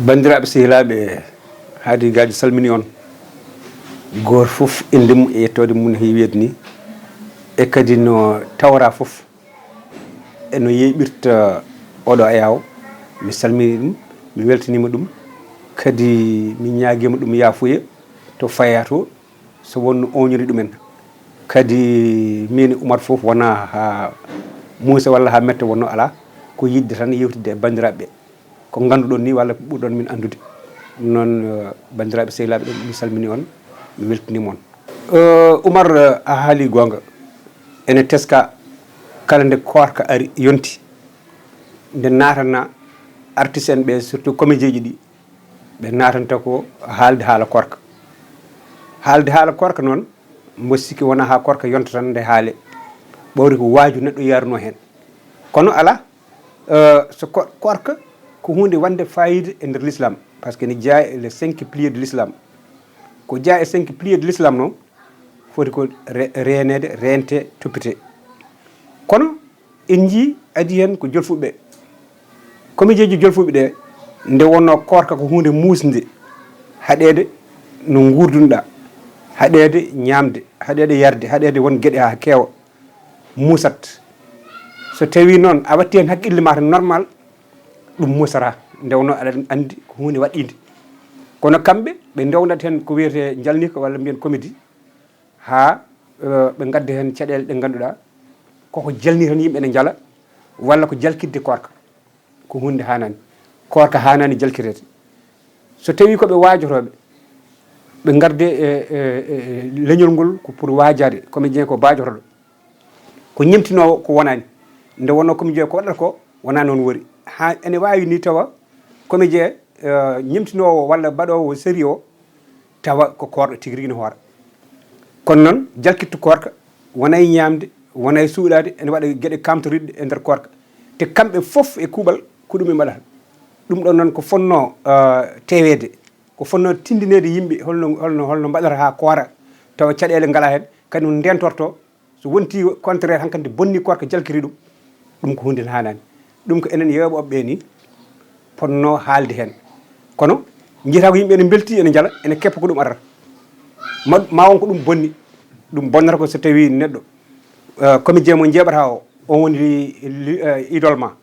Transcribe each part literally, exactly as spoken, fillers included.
Banndiraaɓe sehilaaɓe, Haadi Gaajo salmini on. Gooto fof innde mum e yettoode mum no heewi wiyde ni, e kadi no tawra fof e no yeeɓirta oɗo ayaawo. Mi salmini ɗum, mi weltaniima ɗum, kadi mi ñaagiima ɗum yaafuya to fayaa to, so wonno oñori ɗumen. Kadi min e Umar fof wonaa haa muusa walla haa metta, wonno alaa, ko yiɗde tan yewtidde e banndiraaɓe ɓe. Ko ngannduɗon ni walla ko ɓurɗon min anndude. Ɗum noon, eh, banndiraaɓe sehilaaɓe ɓe, mi salmini on, mi weltaniima on. Eh, Umar, eh, a haali goonga. Ene teska kala nde koorka ari, yonti, nde naatana artiste en ɓe, surtout comédien ji ɗi, ɓe naatanta ko haalde haala koorka. Haalde haala koorka noon, mbo sikki wonaa haa koorka yonta tan nde haale. Ɓawri ko waaju neɗɗo yarnoo heen. Kono alaa, eh, so ko-, koorka ko huunde wonde faayiida e nder l'islam, par ce que ne jeyaa e les cinq piliers de l'islam. Ko jeyaa e cinq piliers de l'islam noon, foti ko re-, reeneede, reentee, toppitee. Kono en njii adii heen ko jolfuɓe ɓe. Comédien ji jolfuɓe ɓe, nde wonnoo koorka ko huunde muusnde, haɗeede no nguurdunoɗaa, haɗeede ñaamde, haɗeede yarde, haɗeede won geɗe haa keewa, muusat. So tawii noon a watti heen hakkille maa tan normal, ɗum muusataa, nde wonnoo aɗa anndi ko huunde waɗɗiinde. Kono kamɓe, ɓe ndewndat heen ko wiyetee njalniika walla mbiyen comédie, haa, eh, ɓe ngadda heen caɗeele ɗe ngannduɗaa koko jalni tan yimɓe ne njala, walla ko jalkitde koorka. Ko huunde haanaani. Koorka haanaani jalkiteede. So tawii ko ɓe waajotooɓe, ɓe ngarde e, e, e, e leñol ngol ko pour waajaade, comédien ko baajotooɗo. Ko ñemtinoowo ko wonaani. Nde wonnoo comédien ko waɗata ko wonaa noon woni. Haa ene waawi ni tawa comédien, eh, ñemtinoowo walla baɗoowo série o, tawa ko koorɗo tigi rigi no hoora. Kono noon, jalkittu koorka, wonay ñaamde, wonay suuɗaade, ene waɗa geɗe kaamtoriɗe e nder koorka. Te kamɓe fof e kuuɓal, ko ɗum ɓe mbaɗata. Ɗum ɗoon noon ko fotnoo, eh, teweede, ko fotnoo tinndineede yimɓe, holno, holno, holno mbaɗata haa koora, tawa caɗeele ngalaa heen, kadi no ndeentortoo. So wontii contraire, hankadi bonni koorka, jalkiri ɗum, ɗum ko huunde nde haanaani. Ɗum ko enen yewɓe ɓe ni potnoo haalde heen. Kono njiyataa ko yimɓe ene mbeltii, ene njala, ene keppa ko ɗum arata. Ma, ma won ko ɗum bonni. Ɗum bonnata ko so tawii neɗɗo, eh, comédien mo njeeɓataa o, on woni li, li, eh, idole ma,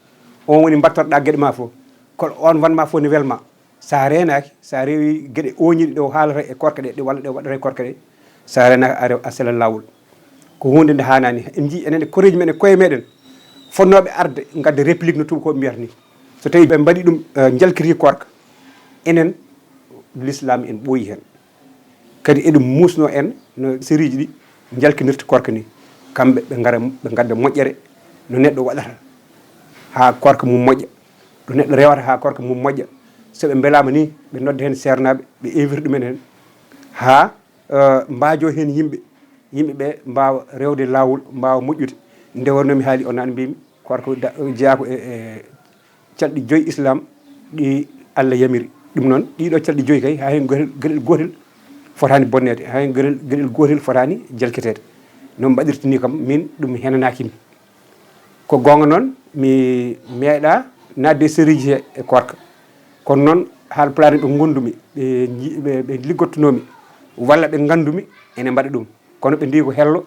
on woni mbattorɗaa geɗe ma fof. Kono on wanma fof ne welma. So a reenaaki, so a rewi geɗe ooñiiɗe ɗe o haalata e koorka ɗe, ɗe walla ɗe o waɗata e koorka ɗe, so a reenaaki, a rew-, a selat laawol. Ko huunde nde haanaani. En njii enen e koreeji men e koye meɗen, fotnooɓe arde ngadda réplique no tuubakooɓe mbiyata ni. So tawii ɓe mbaɗi ɗum, eh, njalkiti koorka, enen l'islam en ɓooyi heen. Kadi eɗum muusnoo en no sériiji ɗi njalkinirta koorka ni. Kamɓe ɓe ngara, ɓe ngadda moƴƴere no neɗɗo waɗata haa koorka mum moƴƴa, ɗo neɗɗo rewata haa koorka mum moƴƴa. So ɓe mbelaama ni, ɓe nodda heen seernaaɓe, ɓe invite ɗumen heen haa, eh, mbaajoo heen yimɓe. Yimɓe ɓe mbaawa rewde laawol, mbaawa moƴƴude. Nde wonnoo mi haali on, an mbiymi, koorka da-, jeyaa ko e, e calɗi joyi islam ɗi Allah yamiri. Ɗum noon, ɗiɗo calɗi joyi kay, haa heen geɗel, geɗel gootel fotaani bonneede, haa heen geɗel, geɗel gootel fotaani jalkiteede. Noon mbaɗirta ni kam, min ɗum henanaaki mi. Ko goonga noon, mi meeɗaa naatde e sériiji he e koorka. Kono noon, haalpulaar ɓe ngondumi, ɓe nji-, ɓe, ɓe liggottunoomi, walla ɓe nganndumi, ene mbaɗa ɗum. Kono ɓe mbiyi ko hello,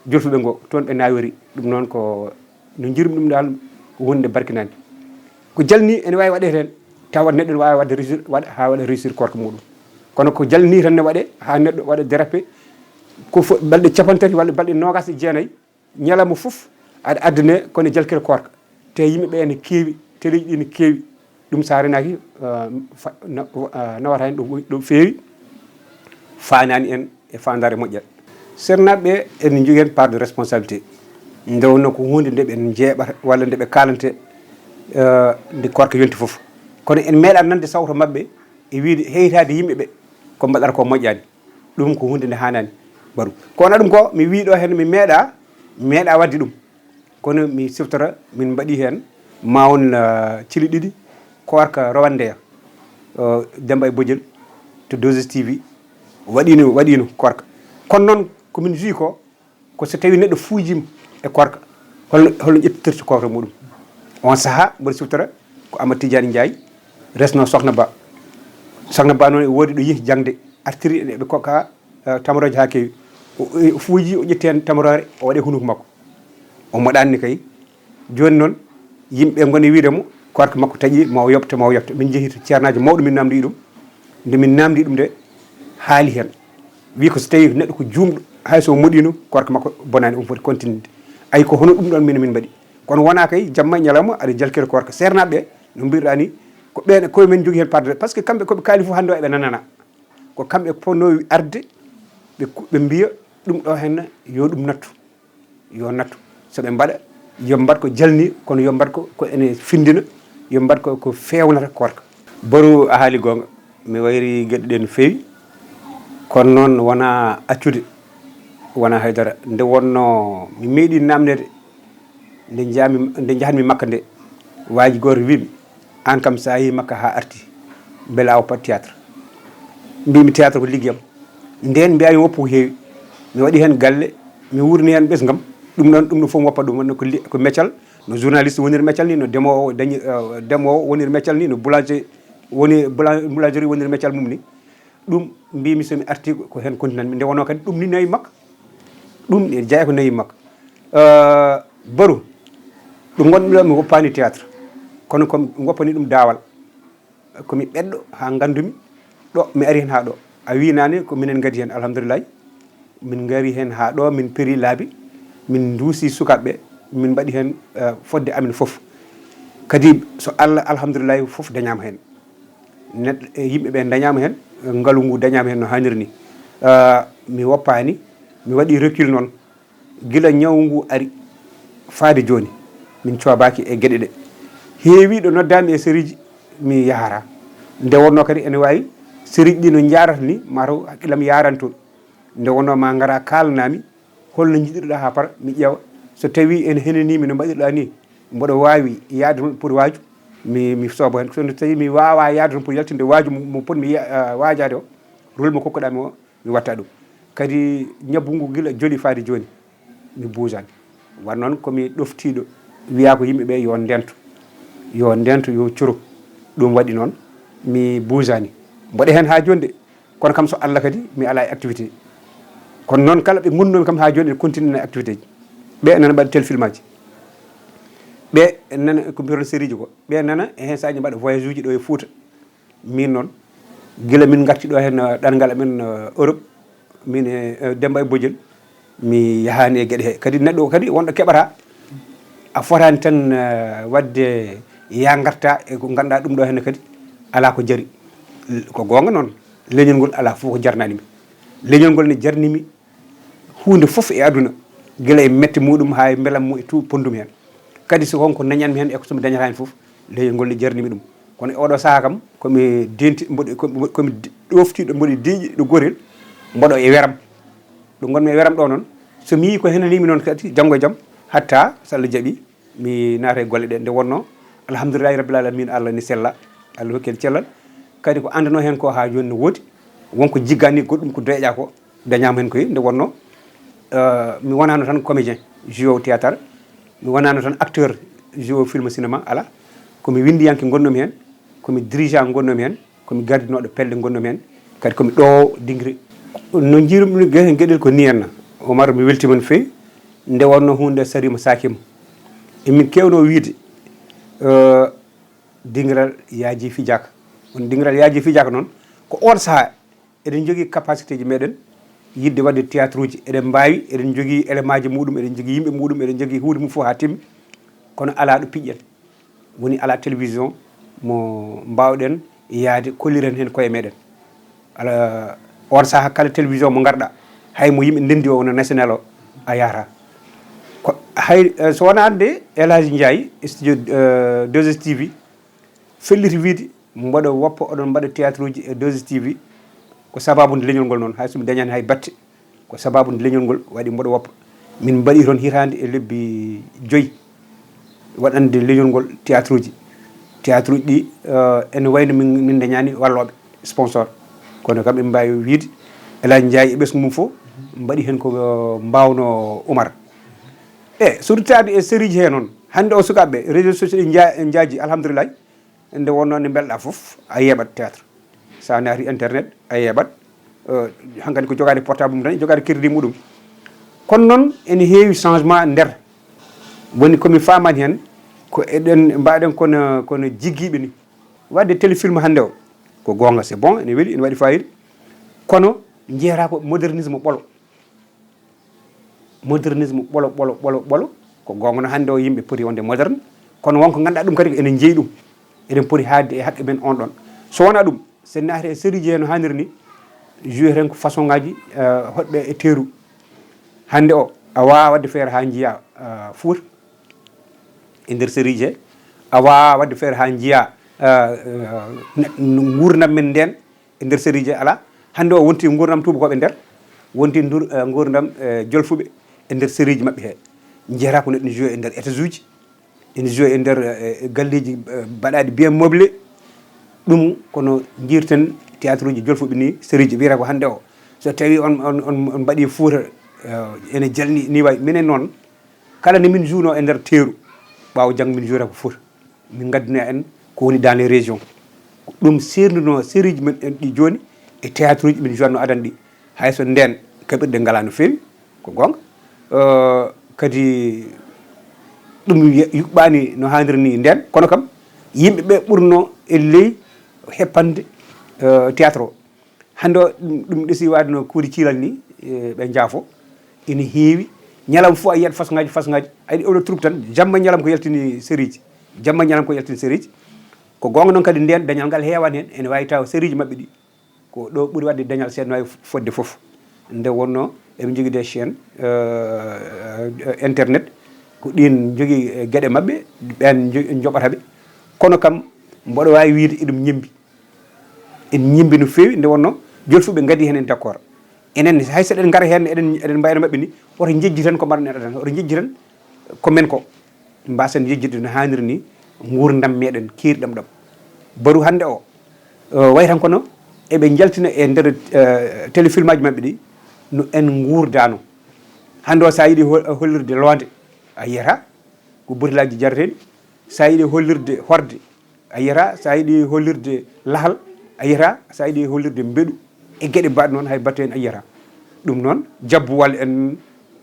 jolfuɓe ngo, toon ɓe naawiri. Ɗum noon ko no njirmi ɗum daal, ko huunde nde barkinaani. Ko jalni ene waawi waɗeede heen, tawa neɗɗo ene waawi waɗde réussir, waɗa, haa waɗa réussir koorka muɗum. Kono ko jalni tan ne waɗee, haa neɗɗo waɗa dérapé, ko fo-, balɗe cappanɗe tati walla balɗe noogaas e jeenayi, ñalawma fof aɗa addane kono jalkere koorka. Te yimɓe ɓe ene keewi, teleeji ɗi ne keewi. Ɗum so a reenaaki, eh, fa-, na-, eh, nawata heen ɗo, ɗo feewi, faanaani en e faandaare moƴƴere. Seernaaɓe ɓe ene njogii heen part de responsabilité. Nde wonnoo ko huunde nde ɓe njeeɓata walla nde ɓe kaalante, eh, nde koorka yonti fof. Kono en meeɗaa nande sawto maɓɓe e wiyde heytaade yimɓe ɓe ko mbaɗata ko moƴƴaani. Ɗum ko huunde nde haanaani mbaɗu. Ko wonaa ɗum ko, mi wii ɗo heen, mi meeɗaa, mi meeɗaa waɗde ɗum. Kono mi siftora, min mbaɗi heen, ma won, ah, cili ɗiɗi, koorka Rowandeya, ah, Demmba e Bojel to deux S T V, waɗiino, waɗiino koorka. Kono noon, ko min njii ko, ko so tawii neɗɗo fuujiima e koorka, holno, holno ƴettirta koorka muɗum. On sahaa, mboɗo siftora ko Amadou Tidiane Ndiaye, Resno Sokhna Ba. Sokhna Ba noon e woodi ɗo yehi jaŋde, artiri en eɓe kokka, eh, tamarooje haa keewi. O, o fuuji, o ƴetti heen tamaroore, o waɗi hunuko makko. O moɗaani kay. Jooni noon, yimɓe ngoni wiide mo, koorka makko taƴi, ma o yoɓto, ma o yoɓto. Min njehi to ceernaajo mawɗo, min naamndi ɗum. Nde min naamndi ɗum nde, haali heen. Wi ko so tawi neɗɗo ko juumɗo, hay so o moɗiino, koorka makko bonaani, omo foti continude. Ayi, ko hono ɗum ɗoon min, min mbaɗi. Kono wonaa kay jamma e ñalawma aɗa jalkira koorka. Seernaaɓe ɓe, no mbirɗaa ni, ko ɓeen, koye men jogii heen parde. Par ce que kamɓe ko ɓe kaali fof hannde o eɓe nanana. Ko kamɓe potnoo arde, ɓe ku-, ɓe mbiya ɗum ɗo heen yo ɗum nattu. Yo nattu. So ɓe mbaɗa, yo mbaɗ ko jalni, kono yo mbaɗ ko, ko ene findina, yo mbaɗ ko, ko feewnata koorka. Baru, a haali goonga, mi wayri geɗe ɗe no feewi, kono noon wonaa accude, wonaa haydara. Nde wonnoo mi meeɗi naamnede, nde njaami, nde njahatmi Makka nde, waaji gooto wiimi, "Aan kam, so a yehii Makka haa arti, mbele a woppat théâtre?" Mbiimi, "Théâtre ko liggeyam." Ndeen mbiyaami woppu ko heewi. Mi waɗi heen galle, mi wuurni heen ɓesngam. Ɗum ɗoon, ɗum ɗo fof mi woppa ɗum. Wonno ko li-, ko meccal, no journaliste woniri meccal ni, no demoowo dañi, eh, demoowo woniri meccal ni, no boulanger woni, boulan-, boulangerie woniri meccal mum ni. Ɗum mbiimi so mi arti ko heen continue mi. Nde wonoo kadi ɗum ni nawi Makka. Ɗum ne jeyaa ko nawi Makka. Eh, Baru, ɗo ngonmi ɗo mi woppaani théâtre. Kono ko mi woppani ɗum daawal. Ko mi ɓeɗɗo haa nganndumi ɗo mi ari heen haa ɗo. A wii naane ko minen ngadi heen, alhamdulillahi. Min ngari heen haa ɗo, min peri laabi, min nduusi sukaaɓe ɓe, min mbaɗi heen, eh, fodde amin fof. Kadi so Allah, alhamdulillahi, fof dañaama heen. Neɗɗo, e yimɓe ɓe dañaama heen, ngalu ngu dañaama heen no haaniri ni. Eh, mi woppaani, mi waɗi recul noon. Gila ñawu ngu ari faade jooni, min coobaaki e geɗe ɗe. Heewi ɗo noddaami e sérieuxji, mi yahara. Nde wonnoo kadi ene waawi sérieuxji ɗi no njaarata ni, mataw hakkillam yaarani toon. Nde wonnoo ma ngara kaalanaami, holno njiɗirɗaa haa para, mi ƴeewa. So tawii ene henanii mi no mbaɗirɗaa ni, mboɗo waawi yahde toon pour waaju, mi, mi sooba heen. So tawii mi waawaa yahde toon pour yaltinde waaju mo, mo potmi ya-, ah, waajaade o, rôle mo kokkuɗaa mi o, mi watta ɗum. Kadi ñabbu ngu gila joli faade jooni, mi buujaani. Wan noon ko mi ɗoftiiɗo, wiyaa ko yimɓe ɓe yo ndento, yo ndento, yo curo. Ɗum waɗi noon mi buujaani. Mboɗo heen haa jooni de, kono kam so Allah kadi mi alaa e activité. Kono noon kala ɓe ngonnoomi kam haa jooni ene continue e activité ji. Ɓe nana mbaɗa tel filmaji. Ɓe nana ko mbiyaton sériiji ko. Ɓe nana e heen saaji mbaɗa voyage uji ɗo e Fuuta. Min noon, gila min ngarti ɗo heen, eh, ɗanngal amen, eh, Europe, min e, eh, Demba e Bojel, mi yahaani e geɗe he. Kadi neɗɗo o kadi wonɗo keɓata, a fotaani tan, eh, waɗde ya ngarta e ko ngannduɗaa ɗum ɗo heen kadi alaa ko jari. Ko goonga noon, leñol ngol alaa fof ko jarnaani mi. Leñol ngol ne jarni mi huunde fof e aduna, gila e mette muɗum haa e mbelam mu e tout pondum heen. Kadi so won ko dañanmi heen e ko so mi dañata heen fof, leñol ngol ne jarni mi ɗum. Kono e oɗo sahaa kam, ko mi denti-, mboɗo, ko, ko mi ɗoftiiɗo, mboɗo deeƴi ɗo gootel, mboɗo e weram. Ɗo ngonmi e weram ɗo noon, so mi yii ko henanii mi noon kadi, janngo e jam, hatta so Allah jaɓi, mi naata e golle ɗe. Nde wonnoo, alhamdulillahi rabbil alamin, Allah ne sella, Allah hokki en cellal. Kadi ko anndanoo heen ko haa jooni no woodi, won ko jiggaani goɗɗum ko deeƴaa ko, dañaama heen koye. Nde wonnoo, eh, mi wonaano tan comédien, joueur théâtre, mi wonaano tan acteur, joueur film, cinéma, alaa. Ko mi winndiyanke ngonnomi heen, ko mi dirigeant ngonnomi heen, ko mi gardinooɗo pelle ngonnomi heen, kadi ko mi ɗoowo dingre. No njiirum ɗum ge-, geɗel ko nii henna. Omar, mi weltiima no feewi. Nde wonnoo huunde sariima sakiima. Emin keewnoo wiide, eh, dingiral yaaji fijaaka. Kono dingiral yaaji fijaaka noon, ko oon sahaa eɗen njogii capacité ji meeɗen yiɗde waɗde théâtre uji. Eɗen mbaawi, eɗen njogii élément ji muɗum, eɗen njogii yimɓe muɗum, eɗen njogii huunde mum fof haa timmi. Kono alaa ɗo piƴƴen. Woni alaa télévision mo mbaawɗen yahde kolliren heen koye meeɗen. Alaa, oon sahaa kala télévision mo ngarɗaa, hay mo yimɓe ndenndi o, wona national o, a yahata. Ko hay, eh, so wonaa hannde El Hadji Ndiaye, studio, eh, deux S T V, felliti wiide, mboɗo woppa, oɗon mbaɗa théâtre uji e deux S T V, ko sababu nde leñol ngol noon, hay so mi dañaani hay batte, ko sababu nde leñol ngol waɗi mboɗo woppa. Min mbaɗi toon hitaande e lebbi joyi waɗande leñol ngol théâtre uji. Théâtre uji ɗi, eh, ene wayno min, min dañaani wallooɓe, sponsor. Kono kam, en mbaawi wiide, El Hadji Ndiaye e ɓesngu mum fof mbaɗi heen ko, eh, mbaawnoo Umar. E so ruttaade e sériiji hee noon, hannde o sukaaɓe ɓe, réseaux sociaux ɗi nja-, njaaji, alhamdulillahi. Nde wonnoo nde mbelɗaa fof, a yeeɓat théâtre. So a naati internet, a yeeɓat. Eh, hankadi ko jogaade portable mum tan, jogaade crédit muɗum. Kono noon, ene heewi changement nder. Woni ko mi faamaani heen, ko eɗen mbaɗen kono, kono jiggiiɓe ni. Waɗde téléfilm hannde o, ko goonga, c'est bon, ene weli, ene waɗi fayida. Kono njeyataa ko modernisme ɓolo. Modernisme ɓolo, ɓolo, ɓolo, ɓolo. Ko goonga no hannde o yimɓe poti wonde moderne. Kono wonko ngannduɗaa ɗum kadi ko enen njeyi ɗum. Eɗen poti haadde e haqqe men on ɗon. So wonaa ɗum, so en naati e sérieuxji he no haaniri ni, jouer heen ko façon ngaji, eh, hoɗɓe e teeru. Hannde o, a waawaa waɗde feere haa njiyaa, eh, Fuuta e nder sérieuxji he. A waawaa waɗde feere haa njiyaa, eh, eh, ne-, nguurndam men ndeen e nder sérieuxji he alaa. Hannde o wonti nguurndam tuubakooɓe nder, wonti ndur-, eh, nguurndam, eh, jolfuɓe e nder sérieuxji maɓɓe he. Njeyataa ko neɗɗo ne jouer e nder étage uji, ene jouer e nder, eh, galleeji, eh, baɗaaɗi bien meublé. Ɗum kono njiyirten théâtre uji jolfuɓe ni, sérieuxji wiyata ko hannde o. So tawi on, on, on, on mbaɗi Fuuta, eh, ene jalni ni wayi. Minen noon, kala nde min jouer noo e nder teeru, ɓaawo janngo min jouer ko Fuuta. Min ngaddina en ko woni dans les régions. Ko ɗum seernduno sérieuxji men en ɗi jooni e théâtre uji min jouatno adan ɗi. Hay so ndeen kaɓirɗe ngalaa no feewi, ko goonga. Eh, kadi ɗum ye-, yuɓɓaani no haaniri ni ndeen, kono kam yimɓe ɓe ɓurno e ley heppande, eh, théâtre o. Hannde o, ɗum, ɗum ɗesi waade no kuuri ciilal ni, eh, ɓe njaafo. Ina heewi. Ñalawma fof a yiyat façon ngaji, façon ngaji. A yiɗi oɗo troupe tan, jamma ñalawma ko yaltini sérieuxji. Jamma ñalawma ko yaltini sérieuxji. Ko goonga noon kadi ndeen dañal ngal heewaani heen. Ene waawi taw sérieuxji maɓɓe ɗi ko ɗo ɓuri waɗde dañal seeɗa no waawi fodde fof. Nde wonnoo eɓe njogii des chaînes, euh, internet, ko ɗin njogii, eh, geɗe maɓɓe, ɓeen njo-, njoɓata ɓe. Kono kam, mboɗo waawi wiyde eɗum ñemmbi. En ñemmbi no feewi, nde wonnoo jolfuɓe ngadii heen en d'accord. Enen, hay so eɗen ngara heen, eɗen, eɗen mbayna maɓɓe ni, woto njejjiten ko mbaɗaɗen adan, woto njejjiten ko men ko. Mbaasen yejjitde no haaniri ni nguurndam meɗen keeriɗam ɗam. Baru hannde o, eh, wayi tan kono eɓe njaltina e nder, eh, téléfilm aji maɓɓe ɗi, no en nguurdaano. Hannde o, so a yiɗi hol-, hollirde loonde, a yiyata ko butelaaji jareteeɗi. So a yiɗi hollirde horde, a yiyata. So a yiɗi hollirde lahal, a yiyata. So a yiɗi hollirde mbeɗu e geɗe mbaɗe noon, hay batte en a yiyata. Ɗum noon, jabbuwal en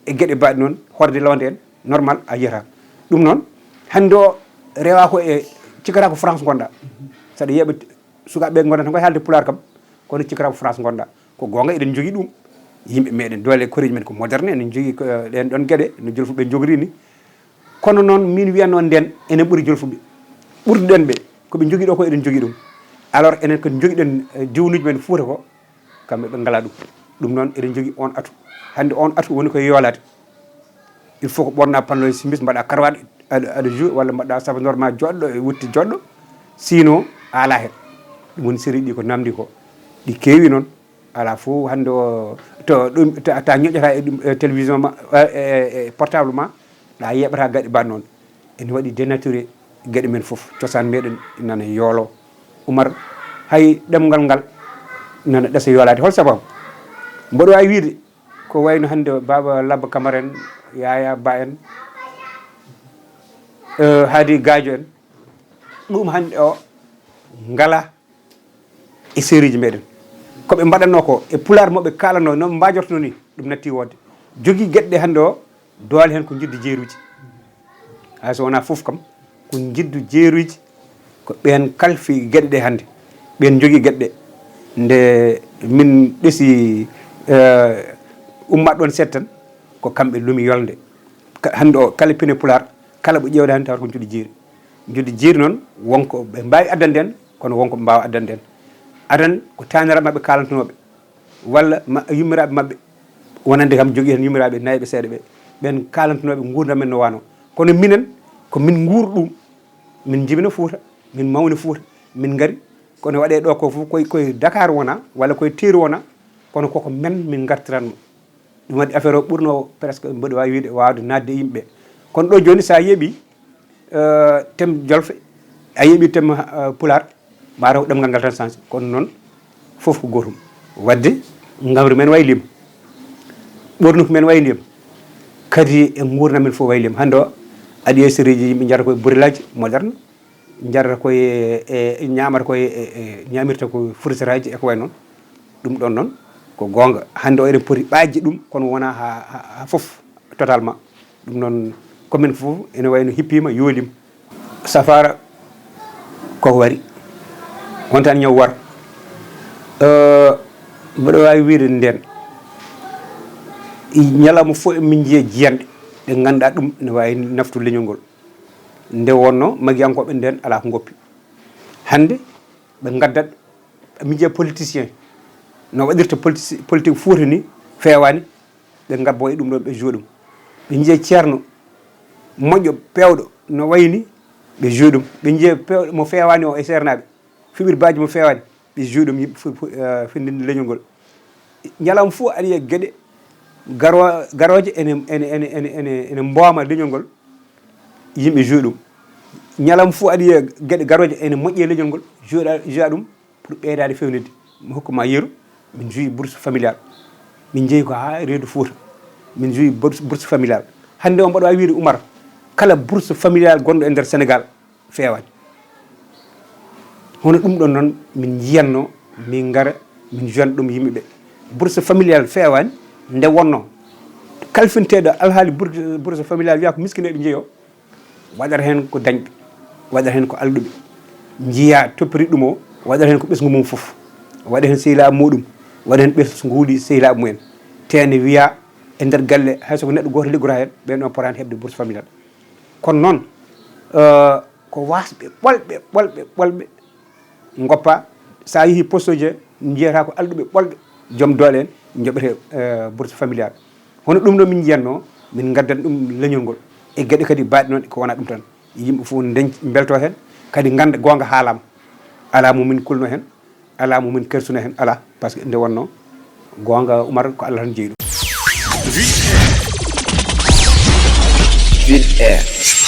e geɗe mbaɗe noon, horde loonde en, normal, a yiyata. Ɗum noon, hannde o, rewa ko e, cikkata ko France ngonɗa. Saɗa yeeɓa sukaaɓe ɓe ngonata tan koye haalde pulaar kam, kono cikkata ko France ngonɗa. Ko goonga, eɗen njogii ɗum. Yimɓe meɗen, doole koreeji men ko moderne, eɗen njogii ko, eh, ɗeen ɗoon geɗe, no jolfuɓe njogori ni. Kono noon, min wiyanno ndeen, enen ɓuri jolfuɓe. Ɓurduɗen ɓe, ko ɓe njogii ɗo ko eɗen njogii ɗum. Alors, enen ko njogiɗen, eh, diwnuuji men Fuuta ko, kamɓe ɓe ngalaa ɗum. Ɗum noon, eɗen njogii oon atu. Hannde oon atu woni ko yoolaade. Il faut ko ɓorna pantalon e simis, mbaɗa karawaat, aɗa, aɗa joue, walla mbaɗa sabandoor ma joɗɗo, e wutte joɗɗo. Sinon, a alaa heen. Ɗum woni série ɗi ko namdi ko. Ɗi keewi noon. Alaa fof hannde o, to ɗum, ta, ta ñoƴƴata e ɗum, e télévision ma, e, e, e portable ma, ɗa yeeɓata gaɗi mbaɗ noon. Ene waɗi dénaturé geɗe men fof. Cosaan meɗen nana yoolo. Umar, hay ɗemngal ngal nana ɗasa yoolaade. Hol sababu? Mboɗo waawi wiyde ko wayno hannde Baaba Labba Kamara en, Yaya Ba en, eh, Hadi Gadio en. Ɗum hannde o ngala e sérieji meɗen. Ko ɓe mbaɗatno ko, e pulaar mo ɓe kaalatno, no ɓe mbaajortno ni, ɗum natti wodde. Jogii geɗe ɗe hannde o, doole heen ko njiddu jeeruuji. Hay so wonaa fof kam, ko njiddu jeeruuji, ko ɓeen kalfi geɗe ɗe hannde. Ɓeen njogii geɗe ɗe. Nde min ɗesi, eh, ummaat ɗoon seeɗa tan, ko kamɓe lumi yolnde. Ka-, hannde o, kala pine pulaar, kala ɓe ƴeewde hannde tawata ko njiddu jeeri. Njiddu jeeri noon, wonko ɓe mbaawi addande en, kono wonko ɓe mbaawa addande en. Adan ko taaniraaɓe maɓɓe kaalantonooɓe, walla ma-, yummiraaɓe maɓɓe, wonande kam jogii heen yummiraaɓe nayi ɓe seeɗa ɓe, ɓeen kaalantonooɓe nguurndam men no waano. Kono minen, ko min nguuri ɗum, min njibina Fuuta, min mawni Fuuta, min ngari, kono waɗee ɗo ko fof koye, koye Dakar wona, walla koye teeru wona, kono koko men min ngartiranno. Ɗum waɗi affaire o ɓurno presque, mboɗo waawi wiyde, waawde naatde e yimɓe ɓe. Kono ɗo jooni, so a yeeɓi, eh, tem jolfe, a yeeɓi tem, eh, pulaar, ma taw ɗemngal ngal tan change. Kono noon, fof ko gootum. Waɗde, ngamri men wayi liim, ɓornuki men wayi liim, kadi e nguurndam men fof wayi liim. Hannde o, aɗa yiya sérieji yimɓe njiyata koye butelaaji moderne, njarata koye e ñaamata koye e ñaamirta ko fourniture aji e ko way noon. Ɗum ɗon noon ko goonga. Hannde o eɗen poti ɓaajde ɗum, kono wonaa haa fof totalement. Ɗum noon commune fof ene wayno hippiima, yooliima. Safaara koko wari, wontan ñaw war. Mboɗo waawi wiyde ndeen ñalawma fof emin njiya jiyanɗe ɗe ngannduɗaa ɗum ene waawi naftu leñol ngol. Nde wonno magiyankooɓe ndeen alaa ko ngoppi. Hannde ɓe ngaddat, ɓe mbiya politicien no waɗirta politique Fuuta ni, feewaani. Ɓe ngabbo e ɗum ɗo, ɓe joue ɗum. Ɓe njiya ceerno moƴƴo, peewɗo no wayi ni, ɓe joue ɗum. Ɓe njiya peewɗo mo feewaani o e seernaaɓe, fiɓir baaji mo feewaani, ɓe joue ɗum. Yimɓe fof findinde leñol ngol. Ñalawma fof aɗa yiya geɗe garooje ene ene ene ene ene mbooma leñol ngol. Yimɓe joue ɗum. Ñalawma fof aɗa yiya geɗe garooje ene moƴƴi e leñol ngol, joue ɗum. Pour ɓeydaade fewnitde, mi hokka ma yeru. Min joue bourse familiale. Min njeyi ko haa reedu Fuuta. Min joue bourse familiale. Hannde o mboɗo waawi wiyde Umar, kala bourse familiale gonɗo e nder Sénégal feewaani. Hono ɗum ɗon noon min njiyatno, min ngara min joina ɗum yimɓe ɓe. Bourse familiale feewaani nde wonno kalfinteeɗo alhaali bourse familiale wiya ko miskineeɓe njeyo. Waɗata heen ko dañɓe, waɗata heen ko alɗuɓe, njiya toppiri ɗum o, waɗata heen ko ɓesngu mum fof, waɗa heen sehilaaɓe muɗum, waɗa heen ɓesnguuji sehilaaɓe mumen. Te ne wiya e nder galle, hay so ko neɗɗo gooto liggora heen, ɓeen ɗon potaani heɓde bourse familiale. Kono noon ko waasɓe ɓolɓe ɓolɓe ɓolɓe ngoppa. So a yehi postoji, njiyata ko alɗuɓe ɓolɓe, joom doole en njoɓete bourse familiale. Hono ɗum ɗo min njiyatno, min ngaddan ɗum leñol ngol e geɗe kadi baaɗe noon ko wona ɗum tan. Yimɓe fof ndenc mbelto heen, kadi ngannda goonga haalama. Alaa mo min kulno heen, alaa mo min kersuno heen, alaa. Par ce que nde wonno goonga Umar ko Allah tan jeyi ɗum. Vite Air.